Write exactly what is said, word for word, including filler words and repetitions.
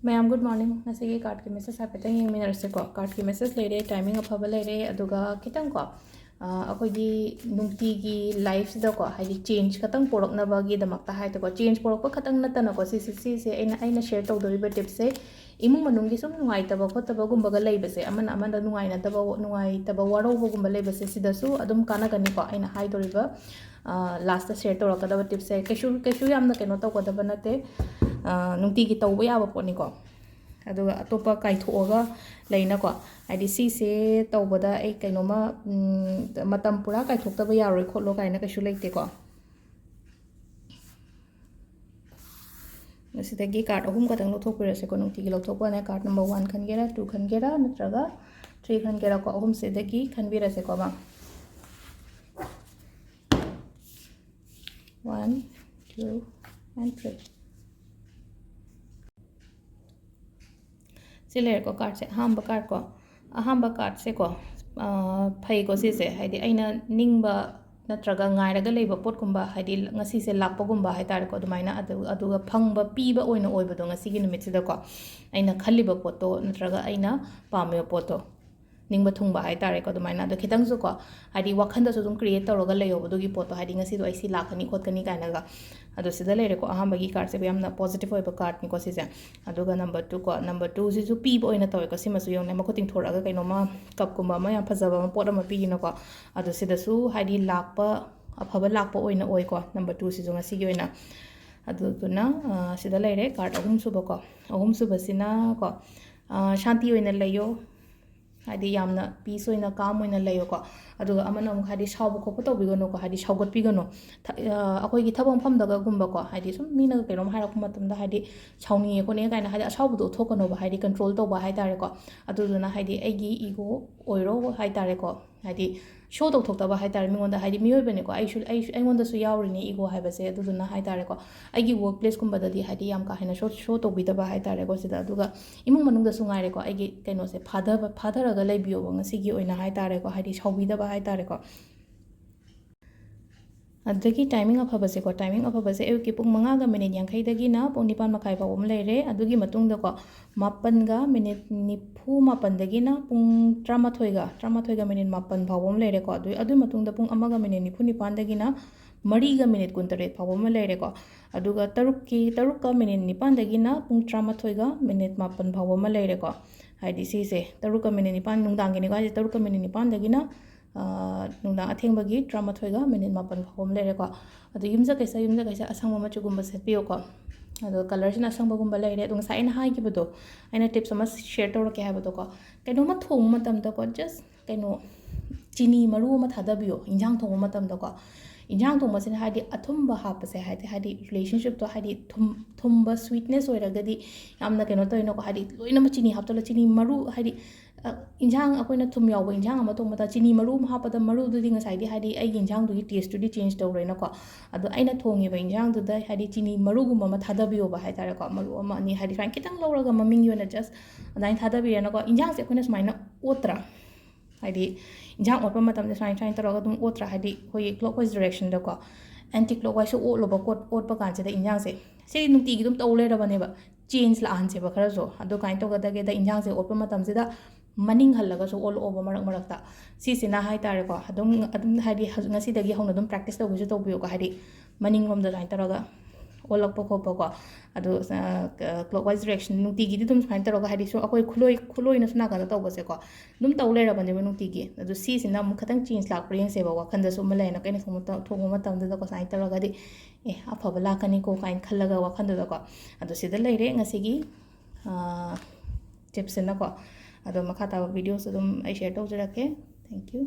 ꯃꯌꯥꯝ, good morning. ꯉꯁꯤꯒꯤ cardꯀꯤ message ꯍꯥꯏꯐꯦꯠꯇꯪ ꯌꯦꯡꯃꯤꯟꯅꯔꯁꯦꯀꯣ꯫ Cardꯀꯤ message ꯂꯩꯔꯦ, timing ꯑꯐꯕ ꯂꯩꯔꯦ, ꯑꯗꯨꯒ ꯈꯤꯇꯪꯀꯣ, ꯑ, ꯑꯩꯈꯣꯏꯒꯤ ꯅꯨꯡꯇꯤꯒꯤ lifeꯁꯤꯗꯀꯣ, ꯍꯥꯏꯗꯤ change ꯈꯇꯪ ꯄꯣꯔꯛꯅꯕꯒꯤꯗꯃꯛꯇ ꯍꯥꯏꯗꯀꯣ, change ꯄꯣꯔꯛꯄ ꯈꯇꯪ ꯅꯠꯇꯅꯀꯣ, ꯁꯤꯁꯦ, ꯁꯤꯁꯦ ꯑꯩꯅ, ꯑꯩꯅ share ꯇꯧꯗꯣꯔꯤꯕ tipꯁꯦ, ꯏꯃꯨꯡ ꯃꯅꯨꯡꯒꯤ ꯁꯨꯝ ꯅꯨꯡꯉꯥꯏꯇꯕ ꯈꯣꯠꯇꯕꯒꯨꯝꯕꯒ ꯂꯩꯕꯁꯦ, ꯑꯃꯅ ꯑꯃꯗ ꯅꯨꯡꯉꯥꯏꯅꯗꯕ, ꯅꯨꯡꯉꯥꯏꯇꯕ ꯋꯥꯔꯧꯕꯒꯨꯝꯕ ꯂꯩꯕꯁꯦ, ꯁꯤꯗꯁꯨ ꯑꯗꯨꯝ ꯀꯥꯟꯅꯒꯅꯤꯀꯣ꯫ ꯑꯩꯅ ꯍꯥꯏꯗꯣꯔꯤꯕ, ꯑ, lastꯇ share ꯇꯧꯔꯛꯀꯗꯕ tipꯁꯦ ꯀꯩꯁꯨ, ꯀꯩꯁꯨ ꯌꯥꯝꯅ ꯀꯩꯅꯣ ꯇꯧꯒꯗꯕ ꯅꯠꯇꯦ, ꯑ, ꯅꯨꯡꯇꯤꯒꯤ ꯇꯧꯕ ꯌꯥꯕ ꯄꯣꯠꯅꯤꯀꯣ꯫ ꯑꯗꯨꯒ ꯑꯇꯣꯞꯄ ꯀꯥꯏꯊꯣꯛꯑꯒ ꯂꯩꯅꯀꯣ, ꯍꯥꯏꯗꯤ ꯁꯤꯁꯦ ꯇꯧꯕꯗ ꯑꯩ ꯀꯩꯅꯣꯝꯃ, ꯎꯝ, ꯃꯇꯝ ꯄꯨꯔꯥ ꯀꯥꯏꯊꯣꯛꯇꯕ ꯌꯥꯔꯣꯏ ꯈꯣꯠꯂꯣ ꯀꯥꯏꯅ ꯀꯩꯁꯨ ꯂꯩꯇꯦꯀꯣ꯫ ꯑꯁꯤꯗꯒꯤ card ꯑꯍꯨꯝ ꯈꯛꯇꯪ ꯂꯧꯊꯣꯛꯄꯤꯔꯁꯦꯀꯣ, ꯅꯨꯡꯇꯤꯒꯤ ꯂꯧꯊꯣꯛꯄꯅꯦ꯫ Card number one ꯈꯟꯒꯦꯔꯥ, two ꯈꯟꯒꯦꯔꯥ, ꯅꯠꯇ꯭ꯔꯒ three ꯈꯟꯒꯦꯔꯥꯀꯣ, ꯑꯍꯨꯝꯁꯤꯗꯒꯤ ꯈꯟꯕꯤꯔꯁꯦꯀꯣ, ꯃꯥ꯫ One, two, and three. ꯁꯤ ꯂꯩꯔꯦꯀꯣ, cardꯁꯦ, ꯑꯍꯥꯟꯕ cardꯀꯣ꯫ ꯑꯍꯥꯟꯕ cardꯁꯦꯀꯣ, ꯑꯥ, ꯐꯩꯀꯣ ꯁꯤꯁꯦ, ꯍꯥꯏꯗꯤ ꯑꯩꯅ ꯅꯤꯡꯕ ꯅꯠꯇ꯭ꯔꯒ ꯉꯥꯏꯔꯒ ꯂꯩꯕ ꯄꯣꯠꯀꯨꯝꯕ, ꯍꯥꯏꯗꯤ ꯉꯁꯤꯁꯦ ꯂꯥꯛꯄꯒꯨꯝꯕ ꯍꯥꯏ ꯇꯥꯔꯦꯀꯣ, ꯑꯗꯨꯃꯥꯏꯅ, ꯑꯗꯨ, ꯑꯗꯨꯒ ꯐꯪꯕ, ꯄꯤꯕ ꯑꯣꯏꯅ ꯑꯣꯏꯕꯗꯣ ꯉꯁꯤꯒꯤ ꯅꯨꯃꯤꯠꯁꯤꯗꯀꯣ, ꯑꯩꯅ ꯈꯜꯂꯤꯕ ꯄꯣꯠꯇꯣ ꯅꯠꯇ꯭ꯔꯒ ꯑꯩꯅ ꯄꯥꯝꯃꯤꯕ ꯄꯣꯠꯇꯣ, ꯅꯤꯡꯕ ꯊꯨꯡꯕ ꯍꯥꯏ ꯇꯥꯔꯦꯀꯣ, ꯑꯗꯨꯃꯥꯏꯅ꯫ ꯑꯗꯣ ꯈꯤꯇꯪꯁꯨꯀꯣ, ꯍꯥꯏꯗꯤ ꯋꯥꯈꯟꯗꯁꯨ ꯑꯗꯨꯝ create ꯇꯧꯔꯒ ꯂꯩꯌꯣꯕ ꯑꯗꯨꯒꯤ ꯄꯣꯠꯇꯣ, ꯍꯥꯏꯗꯤ ꯉꯁꯤꯗꯣ ꯑꯩ ꯁꯤ ꯂꯥꯛꯀꯅꯤ ꯈꯣꯠꯀꯅꯤ ꯀꯥꯏꯅꯒ꯫ ꯑꯗꯣ ꯁꯤꯗ ꯂꯩꯔꯦꯀꯣ, ꯑꯍꯥꯟꯕꯒꯤ cardꯁꯦ ꯌꯥꯝꯅ positive ꯑꯣꯏꯕ cardꯅꯤꯀꯣ ꯁꯤꯁꯦ꯫ ꯑꯗꯨꯒ number two ꯀꯣ, number twoꯁꯤꯁꯨ ꯄꯤꯕ ꯑꯣꯏꯅ ꯇꯧꯋꯦꯀꯣ꯫ ꯁꯤꯃꯁꯨ ꯌꯦꯡꯉꯨꯅꯦ, ꯃꯈꯨꯠ ꯇꯤꯡꯊꯣꯔꯛꯑꯒ ꯀꯩꯅꯣꯝꯃ, cupꯀꯨꯝꯕ ꯑꯃ, ꯌꯥꯝ ꯐꯖꯕ ꯑꯃ, ꯄꯣꯠ ꯑꯃ ꯄꯤꯔꯤꯅꯀꯣ꯫ ꯑꯗꯣ ꯁꯤꯗꯁꯨ ꯍꯥꯏꯗꯤ ꯂꯥꯛꯄ, ꯑꯐꯕ ꯂꯥꯛꯄ ꯑꯣꯏꯅ ꯑꯣꯏꯀꯣ, number twoꯁꯤꯁꯨ ꯉꯁꯤꯒꯤ ꯑꯣꯏꯅ꯫ ꯑꯗꯨꯗꯨꯅ, ꯑ, ꯁꯤꯗ ꯂꯩꯔꯦ card ꯑꯍꯨꯝꯁꯨꯕꯀꯣ꯫ ꯑꯍꯨꯝꯁꯨꯕꯁꯤꯅꯀꯣ, ꯑ, ꯁꯥꯟꯇꯤ ꯑꯣꯏꯅ ꯂꯩꯌꯣ, ꯍꯥꯏꯗꯤ ꯌꯥꯝꯅ peace ꯑꯣꯏꯅ, calm ꯑꯣꯏꯅ ꯂꯩꯌꯣꯀꯣ꯫ ꯑꯗꯨꯒ ꯑꯃꯅ ꯑꯃꯨꯛ ꯍꯥꯏꯗꯤ ꯁꯥꯎꯕ ꯈꯣꯠꯄ ꯇꯧꯕꯤꯒꯅꯨꯀꯣ, ꯍꯥꯏꯗꯤ ꯁꯥꯎꯒꯠꯄꯤꯒꯅꯨ꯫ ꯊ-, ꯑ, ꯑꯩꯈꯣꯏꯒꯤ ꯊꯕꯛ ꯃꯐꯝꯗꯒꯨꯝꯕꯀꯣ, ꯍꯥꯏꯗꯤ ꯁꯨꯝ ꯃꯤꯅꯒ ꯀꯩꯅꯣꯝ ꯍꯥꯏꯔꯛꯄ ꯃꯇꯝꯗ, ꯍꯥꯏꯗꯤ ꯁꯥꯎꯅꯤꯡꯉꯦ ꯈꯣꯠꯅꯤꯡꯉꯦ ꯀꯥꯏꯅ ꯍꯥꯏꯗꯤ ꯑꯁꯥꯎꯕꯗꯣ ꯎꯠꯊꯣꯛꯀꯅꯣꯕ, ꯍꯥꯏꯗꯤ control ꯇꯧꯕ ꯍꯥꯏ ꯇꯥꯔꯦꯀꯣ꯫ ꯑꯗꯨꯗꯨꯅ ꯍꯥꯏꯗꯤ ꯑꯩꯒꯤ ego ꯑꯣꯏꯔꯣ ꯍꯥꯏ ꯇꯥꯔꯦꯀꯣ, ꯍꯥꯏꯗꯤ show ꯇꯧꯊꯣꯛꯇꯕ ꯍꯥꯏ ꯇꯥꯔꯦ ꯃꯤꯉꯣꯟꯗ, ꯍꯥꯏꯗꯤ ꯃꯤꯑꯣꯏꯕꯅꯤꯀꯣ, ꯑꯩꯁꯨ, ꯑꯩꯁꯨ, ꯑꯩꯉꯣꯟꯗꯁꯨ ꯌꯥꯎꯔꯤꯅꯤ ego ꯍꯥꯏꯕꯁꯦ꯫ ꯑꯗꯨꯗꯨꯅ ꯍꯥꯏ ꯇꯥꯔꯦꯀꯣ, ꯑꯩꯒꯤ work placeꯀꯨꯝꯕꯗꯗꯤ ꯍꯥꯏꯗꯤ ꯌꯥꯝ ꯀꯥ ꯍꯦꯟꯅ show, show ꯇꯧꯕꯤꯗꯕ ꯍꯥꯏ ꯇꯥꯔꯦꯀꯣ ꯁꯤꯗ꯫ ꯑꯗꯨꯒ ꯏꯃꯨꯡ ꯃꯅꯨꯡꯗꯁꯨ ꯉꯥꯏꯔꯦꯀꯣ, ꯑꯩꯒꯤ ꯀꯩꯅꯣꯁꯦ ꯐꯥꯊꯕ, ꯐꯥꯊꯔꯒ ꯂꯩꯕꯤꯌꯣꯕ ꯉꯁꯤꯒꯤ ꯑꯣꯏꯅ ꯍꯥꯏ ꯇꯥꯔꯦꯀꯣ, ꯍꯥꯏꯗꯤ ꯁꯥꯎꯕꯤꯗꯕ ꯍꯥꯏ ꯇꯥꯔꯦꯀꯣ꯫ ꯑꯗꯒꯤ timing ꯑꯐꯕꯁꯦꯀꯣ, timing ꯑꯐꯕꯁꯦ ꯑꯌꯨꯛꯀꯤ ꯄꯨꯡ ꯃꯉꯥꯒ ꯃꯤꯅꯤꯠ ꯌꯥꯡꯈꯩꯗꯒꯤꯅ ꯄꯨꯡ ꯅꯤꯄꯥꯟ ꯃꯈꯥꯏ ꯐꯥꯎꯕ ꯑꯃ ꯂꯩꯔꯦ꯫ ꯑꯗꯨꯒꯤ ꯃꯇꯨꯡꯗꯀꯣ, ꯃꯥꯄꯟꯒ ꯃꯤꯅꯤꯠ ꯅꯤꯐꯨ ꯃꯥꯄꯟꯗꯒꯤꯅ ꯄꯨꯡ ꯇꯔꯥꯃꯥꯊꯣꯏꯒ, ꯇꯔꯥꯃꯥꯊꯣꯏꯒ ꯃꯤꯅꯤꯠ ꯃꯥꯄꯟ ꯐꯥꯎꯕ ꯑꯃ ꯂꯩꯔꯦꯀꯣ꯫ ꯑꯗꯨ, ꯑꯗꯨꯒꯤ ꯃꯇꯨꯡꯗ ꯄꯨꯡ ꯑꯃꯒ ꯃꯤꯅꯤꯠ ꯅꯤꯐꯨ ꯅꯤꯄꯥꯟꯗꯒꯤꯅ ꯃꯔꯤꯒ ꯃꯤꯅꯤꯠ ꯀꯨꯟꯇꯔꯦꯠ ꯐꯥꯎꯕ ꯑꯃ ꯂꯩꯔꯦꯀꯣ꯫ ꯑꯗꯨꯒ ꯇꯔꯨꯛꯀꯤ, ꯇꯔꯨꯛꯀ ꯃꯤꯅꯤꯠ ꯅꯤꯄꯥꯟꯗꯒꯤꯅ ꯄꯨꯡ ꯇꯔꯥꯃꯥꯊꯣꯏꯒ ꯃꯤꯅꯤꯠ ꯃꯥꯄꯟ ꯐꯥꯎꯕ ꯑꯃ ꯂꯩꯔꯦꯀꯣ꯫ ꯍꯥꯏꯗꯤ ꯁꯤꯁꯦ ꯇꯔꯨꯛꯀ ꯃꯤꯅꯤꯠ ꯅꯤꯄꯥꯟ, ꯅꯨꯡꯗꯥꯡꯒꯤꯅꯤꯀꯣ ꯍꯥꯏꯁꯦ, ꯇꯔꯨꯛꯀ ꯃꯤꯅꯤꯠ ꯅꯤꯄꯥꯟꯗꯒꯤꯅ, ꯑ, ꯅꯨꯡꯗꯥꯡ ꯑꯊꯦꯡꯕꯒꯤ ꯇꯔꯥꯃꯥꯊꯣꯏꯒ ꯃꯤꯅꯤꯠ ꯃꯥꯄꯟ ꯐꯥꯎꯕ ꯑꯃ ꯂꯩꯔꯦꯀꯣ꯫ ꯑꯗꯣ ꯌꯨꯝꯁꯀꯩꯁ, ꯌꯨꯝꯁꯀꯩꯁ ꯑꯁꯪꯕ ꯃꯆꯨꯒꯨꯝꯕ ꯁꯦꯠꯄꯤꯌꯨꯀꯣ꯫ ꯑꯗꯣ colourꯁꯤꯅ ꯑꯁꯪꯕꯒꯨꯝꯕ ꯂꯩꯔꯦ꯫ ꯑꯗꯣ ꯉꯁꯥꯏ ꯑꯩꯅ ꯍꯥꯏꯈꯤꯕꯗꯣ, ꯑꯩꯅ tips ꯑꯃ share ꯇꯧꯔꯛꯀꯦ ꯍꯥꯏꯕꯗꯣꯀꯣ, ꯀꯩꯅꯣꯝꯃ ꯊꯣꯡꯕ ꯃꯇꯝꯗꯀꯣ, just ꯀꯩꯅꯣ, ꯆꯤꯅꯤ ꯃꯔꯨ ꯑꯃ ꯊꯥꯗꯕꯤꯌꯣ ꯏꯟꯖꯥꯡ ꯊꯣꯡꯕ ꯃꯇꯝꯗꯀꯣ꯫ ꯏꯟꯖꯥꯡ ꯊꯣꯡꯕꯁꯤꯅ ꯍꯥꯏꯗꯤ ꯑꯊꯨꯝꯕ ꯍꯥꯞꯄꯁꯦ ꯍꯥꯏꯗꯤ, ꯍꯥꯏꯗꯤ relationshipꯇꯣ ꯍꯥꯏꯗꯤ ꯊꯨꯝ-, ꯊꯨꯝꯕ sweetness ꯑꯣꯏꯔꯒꯗꯤ ꯌꯥꯝꯅ ꯀꯩꯅꯣ ꯇꯧꯋꯤꯅꯀꯣ, ꯍꯥꯏꯗꯤ ꯂꯣꯏꯅꯃꯛ ꯆꯤꯅꯤ ꯍꯥꯞꯆꯜꯂ, ꯆꯤꯅꯤ ꯃꯔꯨ ꯍꯥꯏꯗꯤ, ꯑ, ꯏꯟꯖꯥꯡ ꯑꯩꯈꯣꯏꯅ ꯊꯨꯝ ꯌꯥꯎꯕ ꯏꯟꯖꯥꯡ ꯑꯃ ꯊꯣꯡꯕꯗ ꯆꯤꯅꯤ ꯃꯔꯨ ꯑꯃ ꯍꯥꯞꯄꯗ ꯃꯔꯨꯗꯨꯗꯤ ꯉꯁꯥꯏꯗꯤ ꯍꯥꯏꯗꯤ ꯑꯩꯒꯤ ꯏꯟꯖꯥꯡꯗꯨꯒꯤ tasteꯇꯨꯗꯤ change ꯇꯧꯔꯣꯏꯅꯀꯣ꯫ ꯑꯗꯣ ꯑꯩꯅ ꯊꯣꯡꯉꯤꯕ ꯏꯟꯖꯥꯡꯗꯨꯗ ꯍꯥꯏꯗꯤ ꯆꯤꯅꯤ ꯃꯔꯨꯒꯨꯝꯕ ꯑꯃ ꯊꯥꯗꯕꯤꯌꯣꯕ ꯍꯥꯏꯇꯥꯔꯦꯀꯣ, ꯃꯔꯨ ꯑꯃ ꯑꯅꯤ ꯍꯥꯏꯗꯤ ꯁꯨꯃꯥꯏꯅ ꯈꯤꯇꯪ ꯂꯧꯔꯒ ꯃꯃꯤꯡꯒꯤ ꯑꯣꯏꯅ just ꯑꯗꯨꯃꯥꯏꯅ ꯊꯥꯗꯕꯤꯔꯦꯅꯀꯣ꯫ ꯏꯟꯖꯥꯡꯁꯦ ꯑꯩꯈꯣꯏꯅ ꯁꯨꯃꯥꯏꯅ ꯑꯣꯠꯇ꯭ꯔꯥ, ꯍꯥꯏꯗꯤ ꯏꯟꯖꯥꯡ ꯑꯣꯠꯄ ꯃꯇꯝꯗ ꯁꯨꯃꯥꯏꯅ, ꯁꯨꯃꯥꯏꯅ ꯇꯧꯔꯒ ꯑꯗꯨꯝ ꯑꯣꯠꯇ꯭ꯔꯥ, ꯍꯥꯏꯗꯤ ꯑꯩꯈꯣꯏꯒꯤ clockwise directionꯗꯀꯣ, anti clockwise ꯑꯣꯠꯂꯨꯕ ꯀꯣꯠ-, ꯑꯣꯠꯄ ꯀꯥꯟꯁꯤꯗ ꯏꯟꯖꯥꯡꯁꯦ ꯁꯤ ꯅꯨꯡꯇꯤꯒꯤ ꯑꯗꯨꯝ ꯇꯧ ꯂꯩꯔꯕꯅꯦꯕ꯫ Change ꯂꯥꯛꯍꯟꯁꯦꯕ ꯈꯔꯁꯨ꯫ ꯑꯗꯨ ꯀꯃꯥꯏꯅ ꯇꯧꯒꯗꯒꯦꯗ, ꯏꯟꯖꯥꯡꯁꯦ ꯑꯣꯠꯄ ꯃꯇꯝꯁꯤꯗ ꯃꯅꯤꯡ ꯍꯜꯂꯒꯁꯨ ꯑꯣꯜꯂꯛꯑꯣꯕ ꯃꯔꯛ ꯃꯔꯛꯇ꯫ ꯁꯤꯁꯤꯅ ꯍꯥꯏꯇꯥꯔꯦꯀꯣ, ꯑꯗꯨꯝ, ꯑꯗꯨꯝ ꯍꯥꯏꯗꯤ ꯍꯧꯖꯤꯛ, ꯉꯁꯤꯗꯒꯤ ꯍꯧꯅ ꯑꯗꯨꯝ practice ꯇꯧꯕꯤꯁꯨ ꯇꯧꯕꯤꯌꯨꯀꯣ, ꯍꯥꯏꯗꯤ ꯃꯅꯤꯡꯂꯣꯝꯗ ꯁꯨꯃꯥꯏꯅ ꯇꯧꯔꯒ ꯑꯣꯜꯂꯛꯄ ꯈꯣꯠꯄꯀꯣ꯫ ꯑꯗꯨ, ꯑ, clockwise direction ꯅꯨꯡꯇꯤꯒꯤꯗꯤ ꯑꯗꯨꯝ ꯁꯨꯃꯥꯏꯅ ꯇꯧꯔꯒ, ꯍꯥꯏꯗꯤ ꯁꯨꯝ ꯑꯩꯈꯣꯏ ꯈꯨꯠꯂꯣꯏ-, ꯈꯨꯠꯂꯣꯏꯅꯁꯨ ꯅꯥꯀꯟꯗ ꯇꯧꯕꯁꯦꯀꯣ, ꯑꯗꯨꯝ ꯇꯧ ꯂꯩꯔꯕꯅꯦꯕ ꯅꯨꯡꯇꯤꯒꯤ꯫ ꯑꯗꯨ ꯁꯤꯁꯤꯅ ꯑꯃꯨꯛ ꯈꯤꯇꯪ change ꯂꯥꯛꯄ꯭ꯔꯥ ꯌꯦꯡꯁꯦꯕ, ꯋꯥꯈꯟꯗꯁꯨ ꯑꯃ ꯂꯩꯅ, ꯑꯩꯅ ꯊꯣꯡꯕ ꯃꯇꯝ-, ꯊꯣꯡꯕ ꯃꯇꯝꯗꯨꯗꯀꯣ ꯁꯨꯃꯥꯏꯅ ꯇꯧꯔꯒꯗꯤ, ꯑꯦ, ꯑꯐꯕ ꯂꯥꯛꯀꯅꯤꯀꯣ ꯀꯥꯏꯅ ꯈꯜꯂꯒ ꯋꯥꯈꯟꯗꯨꯗꯀꯣ꯫ ꯑꯗꯨ ꯁꯤꯗ ꯂꯩꯔꯦ ꯉꯁꯤꯒꯤ, ꯑ, tipsꯁꯤꯅꯀꯣ꯫ ꯑꯗꯣ ꯃꯈꯥ ꯇꯥꯕ videoꯁꯨ ꯑꯗꯨꯝ ꯑꯩ share ꯇꯧꯖꯔꯛꯀꯦ꯫ Thank you꯫